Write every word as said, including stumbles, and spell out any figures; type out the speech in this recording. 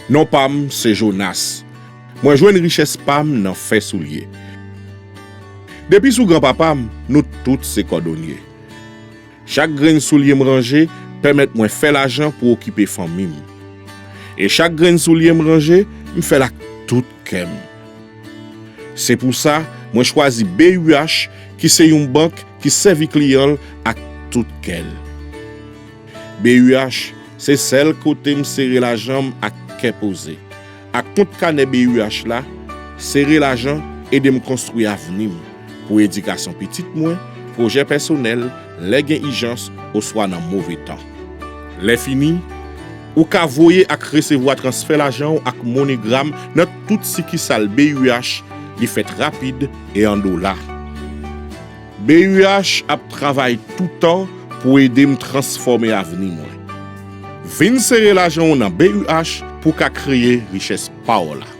Non pa m se Jonas. Mwen jwenn richès pa m nan fè soulye. Depi sou granpapa m, nou tout se kòdonye. Chak grenn soulye m ranje pèmèt mwen fè lajan pou okipe fanmi m. E chak grenn soulye m ranje, m fè l ak tout kè m. Se pou sa, mwen chwazi B U H, ki se yon bank ki sèvi kliyan l ak tout kè l. B U H se sèl kote m sere lajan m ak kè poze. Ak kont kanè B U H la, sere lajan ede m konstwi avni m pou edikasyon pitit mwen, pwojè pèsonèl, lè gen ijans oswa nan move tan. Lè fini, ou ka voye ak resevwa transfè lajan w ak MoneyGram nan tout sikisal B U H, li fèt rapid e an dola. B U H ap travay toutan pou ede m transfòme avni mwen. Vin sere lajan w nan B U H pou w ka kreye richès pa w la.